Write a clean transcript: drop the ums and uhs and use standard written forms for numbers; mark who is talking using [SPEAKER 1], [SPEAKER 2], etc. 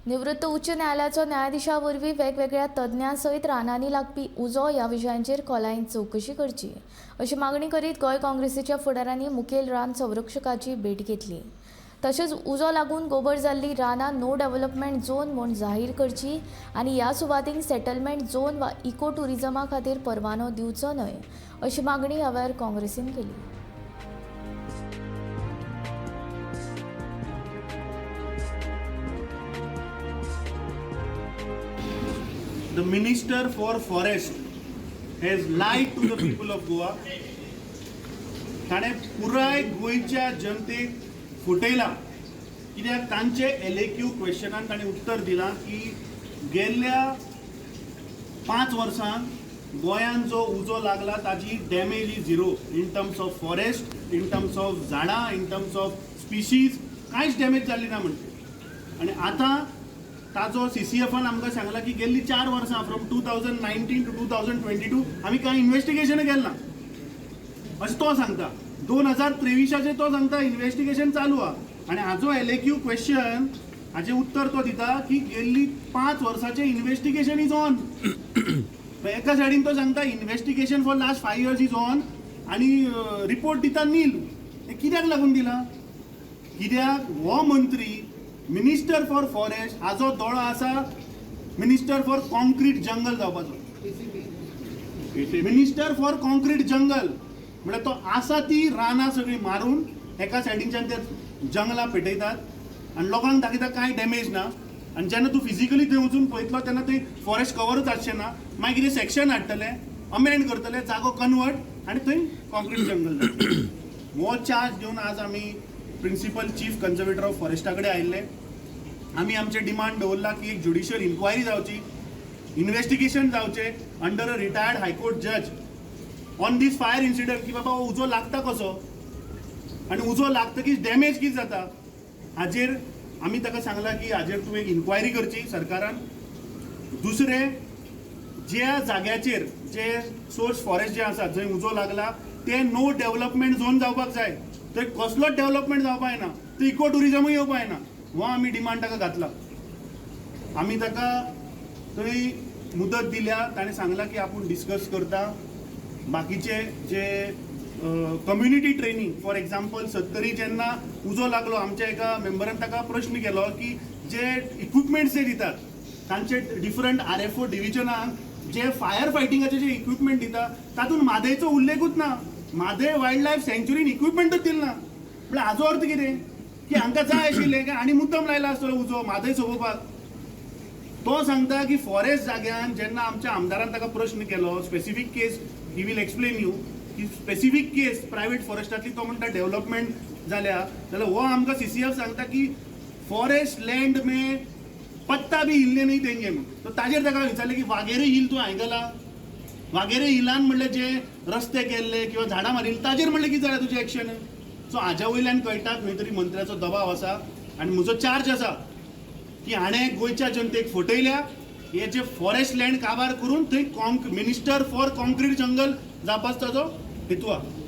[SPEAKER 1] निवृत्त उच्च न्यायालयाचो न्यायाधिशा वरवीं वेगवेगळ्या तज्ञां सयत रानांनी लागपी उजो ह्या विशयांचेर खोलायेन चवकशी करची अशी मागणी करीत गोंय काँग्रेसीच्या फुडाऱ्यांनी मुखेल रान संरक्षकाची भेट घेतली. तशेंच उजो लागून गोबर जाल्ली रानां नो डेव्हलपमेंट झोन म्हूण जाहीर करची आनी ह्या सुवातींक सेटलमेंट झोन वा इको ट्युरिजमा खातीर परवानो दिवचो न्हय अशी मागणी ह्या वेळार काँग्रेसीन केली.
[SPEAKER 2] The Minister for Forest has lied to the people of Goa. ताणें पुराय गोंयच्या जनतेक फटयला, कित्याक तांचे LAQ क्वेश्चनान ताणें उत्तर दिलां की गेल्ल्या 5 वर्सांत गोंयांत जो उजो लागला ताजी damage is zero in terms of forest, in terms of झाडां, इन टर्म्स ऑफ स्पिशीज, कांयच डॅमेज जाली ना म्हणटे. आनी आतां ताजो CCFान आमकां सांगला की गेल्ली 4 वर्सां from 2019 to 2022 आमी कांय इन्वेस्टिगेशन केलें ना अशें तो सांगता. 2023 तो सांगता इन्वेस्टिगेशन चालू आहा. आनी हाजो LAQ question हाजें उत्तर तो दिता की गेल्ली 5 वर्साचें इन्वेस्टिगेशन is on. एका सायडीन तो सांगता investigation for last 5 years is on आनी रिपोर्ट दिता नील. हें कित्याक लागून दिला? कित्याक हो मंत्री मिनिस्टर फॉर फॉरेस्ट हाजो दोळो आसा मिनिस्टर फॉर कॉन्क्रीट जंगल जावपाचो. मिनिस्टर फॉर कॉन्क्रीट जंगल म्हळ्यार तो आसा ती रानां सगळीं मारून एका सायडीनच्यान ते जंगलां पेटयतात आनी लोकांक दाखयता कांय डॅमेज ना. आनी जेन्ना तूं फिजिकली थंय वचून पळयतलो तेन्ना थंय फॉरेस्ट कवरूच आसचें ना. मागीर कितें सेक्शन हाडटले, अमेंड करतले, जागो कन्वर्ट आनी थंय कॉन्क्रीट जंगल जातलें. हो चार्ज घेवन आज आमी प्रिंसिपल चीफ कन्जर्वेटर ऑफ फॉरेस्टा कडेन आयिल्ले. आमी आमचे डिमांड दवरला की एक ज्युडिशियल इन्क्वायरी जावची, इन्वेस्टिगेशन जावचें under a retired high court जज ऑन these fire incident, की बाबा हो उजो लागता कसो आनी उजो लागतकीच डॅमेज कितें जाता हाजेर आमी ताका सांगलां की हाजेर तूं एक इन्क्वायरी करची सरकारान. दुसरें, ज्या जाग्याचेर जे सोर्स फॉरेस्ट जे आसा जंय उजो लागला ते नो डेव्हलपमेंट झोन जावपाक जाय. थंय कसलोच डेव्हलपमेंट जावपाक जायना, थंय इको ट्युरिजमूय येवपाक जायना. हो आमी डिमांड ताका घातला. आमी ताका थंय मुदत दिल्या. ताणें सांगलां की आपूण डिस्कस करता. बाकीचे जे community training, for example Sattari जेन्ना उजो लागलो आमच्या एका मेंबरान ताका प्रश्न केलो की जे इक्विपमेंट्स जे दितात तांचे डिफरंट RFO डिविजनाक जे फायर फायटिंगाचे जे इक्विपमेंट दिता तातूंत म्हादयचो उल्लेखूच ना. म्हादय वायल्ड लायफ सँच्युरीन इक्विपमेंटूच दिलें ना. म्हळ्यार हाजो अर्थ कितें की हांकां जाय आशिल्लें काय आनी मुद्दम लायला आसतलो उजो म्हादय सोंपोवपाक. तो सांगता की फॉरेस्ट जाग्यान जेन्ना आमच्या आमदारान ताका प्रश्न केलो, specific case he will explain you की स्पेसिफीक केस प्रायवेट फॉरेस्टांतली तो म्हणटा डेव्हलपमेंट जाल्या जाल्यार हो आमकां CCF सांगता की फॉरेस्ट लँड में पत्ता भी हिलने नहीं देंगे म्हणून. तो ताजेर ताका विचारलें की वागेरे हिल तूं आयकला, वागेरे हिलान म्हणल्यार जे रस्ते केल्ले किंवा झाडां मारिल्ली ताजेर म्हणलें कितें जालें तुजें एक्शन? सो हाज्या वयल्यान कळटा खंय तरी मंत्र्याचो दबाव आसा आनी म्हजो चार्ज आसा की हाणें गोंयच्या जनतेक फटयल्या. हे जे फॉरेस्ट लँड काबार करून थंय मिनिस्टर फॉर कॉन्क्रीट जंगल जावपाचो ताजो हेतू आहा.